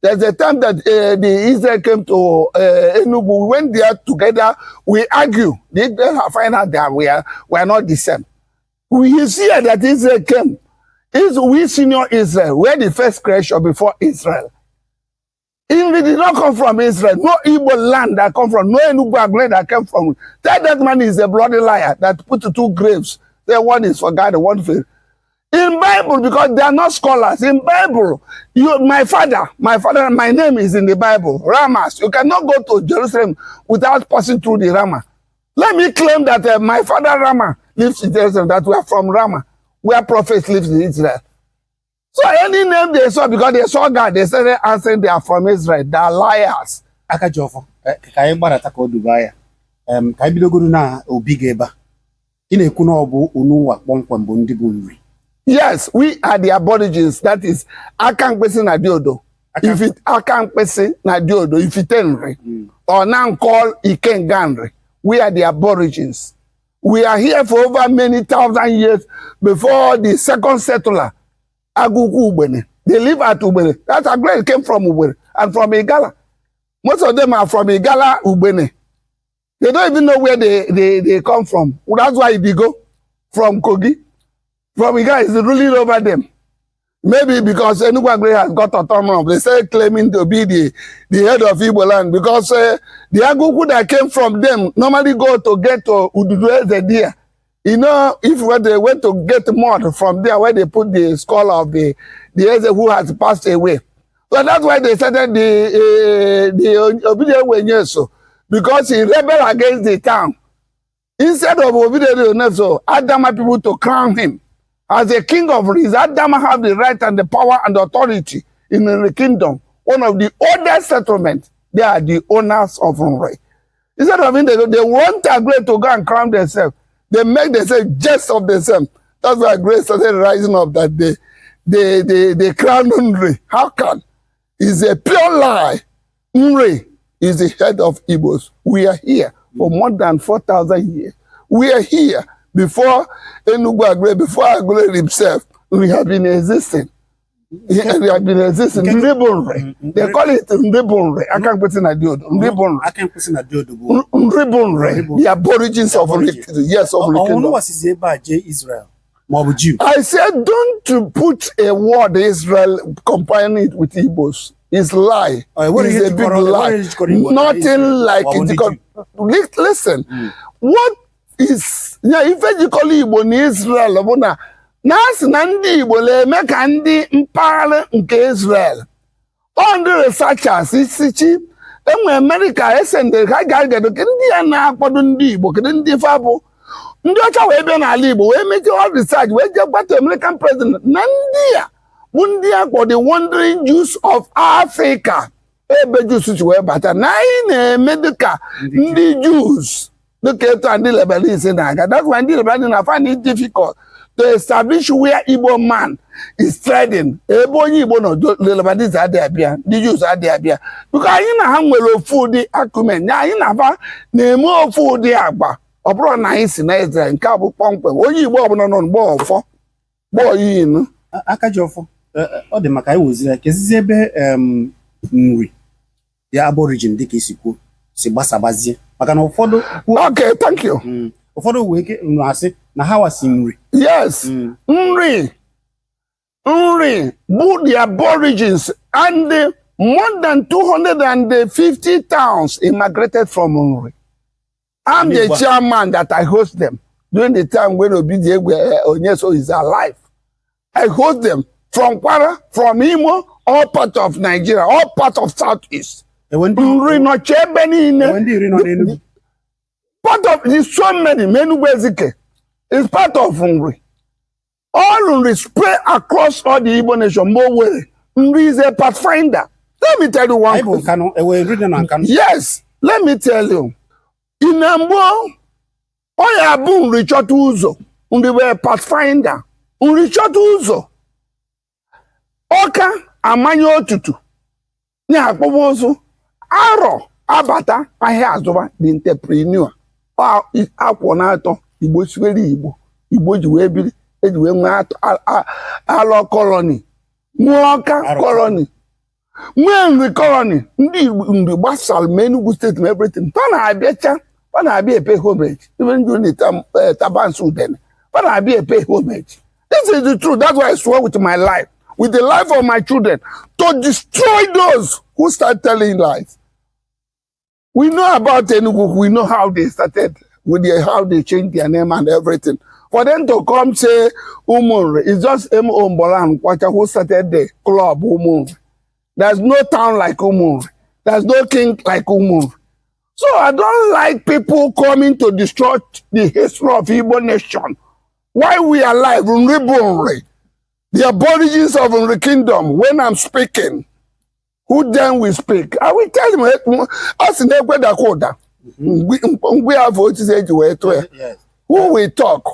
There's a time that the Israel came to Enugu. We went there together. We argue. The Israel find out that we are not the same. We see that Israel came. Is we senior Israel. We're the first creation before Israel. It did not come from Israel. No Igbo land that come from. No Enugu Aguleri that came from. Tell that man is a bloody liar that put two graves. Say one is for God and one for in Bible, because they are not scholars. In Bible, you, my father, my name is in the Bible. Ramas. You cannot go to Jerusalem without passing through the Rama. Let me claim that my father Rama lives in Jerusalem, that we are from Rama, where prophets live in Israel. So any name they saw, because they saw God, they started answering they are from Israel. They are liars. Aka ji ọfọ, ka anyị gbadata ka ọ duba ya. Ka anyị bidogoro na obi gị ebe a. Ị na-ekwu na ọ bụ Unuwa kpọmkwem bụ ndị bụ Nri? Yes, we are the aborigines. That is Akankpesi na Diodo. If it Akankpesi na Diodo, Ifitenri, or now called Ikenganri, we are the aborigines. We are here for over many thousand years before the second settler, Aguku Ugbene. They live at Ugbene. That's a great came from Ugbene and from Igala. Most of them are from Igala, Ugbene. They don't even know where they come from. That's why they go from Kogi. From Igala is ruling over them. Maybe because Enugu Aguleri has got autonomy, they started claiming to be the head of Igbo land because the Aguku that came from them normally go to get to Ududu there. If when they went to get mud from there where they put the skull of the Eze who has passed away. So that's why they started the Obidie Wenyeso, because he rebelled against the town. Instead of Obidie Wenyeso, Adama people to crown him as a king of Nri. Adama have the right and the power and authority in the kingdom. One of the oldest settlements. They are the owners of Nri. Instead of him, they want to agree to go and crown themselves. They make themselves jest of themselves. That's why grace started rising up that they crown Nri. How can? It's a pure lie. Nri is the head of Igbos. We are here for more than 4,000 years. We are here before Enugu Aguleri, before Aguleri himself. We have been existing. Yeah, we have been existing. Nri bụ Nri. They call it Nri bụ Nri. I can't put in a deal. Nri bụ Nri. Aka nkwụsị na Diodo bụ Nri bụ Nri. The aborigines of Nri. Yes, of Nri kingdom. Ọnụwa sizi ebe a jee Israel maọbụ Jew? I said, don't to put a word Israel, comparing it with Igbos. It's lie. What It's is a it big what lie. Is it called Igbo? Nothing Israel. like Or it. ndị Listen, what is ya ife jikọrọ Igbo na Israel bụ na na asị na ndị Igbo na-eme ka ndị mpaghara nke Israel. Ọ ndị researchers isi chi enwe America esendere ka a ga-agedo ndị ya na-akpọdo ndị Igbo, kedu ndị fa bụ ndị ọcha wee bịa n'ala Igbo wee mechaa all research wee jee gbata American president na ndị a bụ ndị a kpọ the wandering Jews of Africa, ebe Jews si wee bata na anyị na-eme dịka ndị Jews, dịka etu a ndị Lebanese na-aga. That's why ndị Lebanese na find it difficult to establish where Igbo man is trading. Ebe onye Igbo nọ, the Lebanese adịghị abịa, ndị Jews adịghị abịa, because anyị na ha nwere ofu ụdị acumen ya, anyị na ha na-eme ofu ụdị agba. Ọ bụrụ na anyị si na Israel, nke a bụ kpọmkwem onye Igbo ọbụla nọ mgbe ọfọ gbọọ yinu. Aka ji ọfọ, ọ dị maka anyị weziri ya kezizi ebe Nri ya aborigine, dịka isi kwuo, si gbasabazie, maka na ụfọdụ kwuo Okay, thank you. Ụfọdụ wee ike na-asị na ha wasi Nri. Yes. Nri Nri bụ the aborigines and the more than 250 towns immigrated from Nri. I'm the Igbo. chairman that I host them during the time when Obidiegwe Onyeso is alive. I host them from Kwara, from Imo, all part of Nigeria, all part of Southeast. Enwe ndị Nri nọchi ebe niile. Enwe ndị iri nọ n'Enugu? Part of there's so many. Enugu Ezike is part of Nri. All Nri spread across all the Igbo nation. Mowere. Nri is a pathfinder. Let me tell you one Anyị bụ Nkanụ, enwe nri dị na Nkanụ? Yes, let me tell you. In Mgbo, ọ ya bụ Nri chọta ụzọ. Nri wee pathfinder. Nri chọta ụzọ. Ọka amanye otutu. Ya akpọwa ụzụ. Arọ abata ahịa azụba the entrepreneur. Ọ akwọ na-atọ Igbo siwere Igbo. Igbo ji wee biri, eji wee nwee alọ colony. Nwee Ọka Arọ. colony. Nwee Nri colony, ndị Nri gbasara ma Enugu State ma everything. Fa na-abịacha, fa na-abịa e-pay homage. Even during the time Tabansi Udene, fa na-abịa e-pay homage. This is the truth. That's why I swear with my life, with the life of my children, to destroy those who start telling lies. We know about Enugu. We know how they started with how they changed their name and everything. For them to come say Umunri, it's just M.O. Mbolan Kwacha who started the club Umunri. There's no town like Umunri. There's no king like Umunri. So I don't like people coming to destroy the history of Igbo nation. While we are alive, Nri bụ Nri, the aborigines of Nri Kingdom, when I'm speaking, who then will speak? I will tell him, a sị na ekwe dakwa ụda, mgbe afọ osisi eji wee tụọ ya. Yes. Who will talk?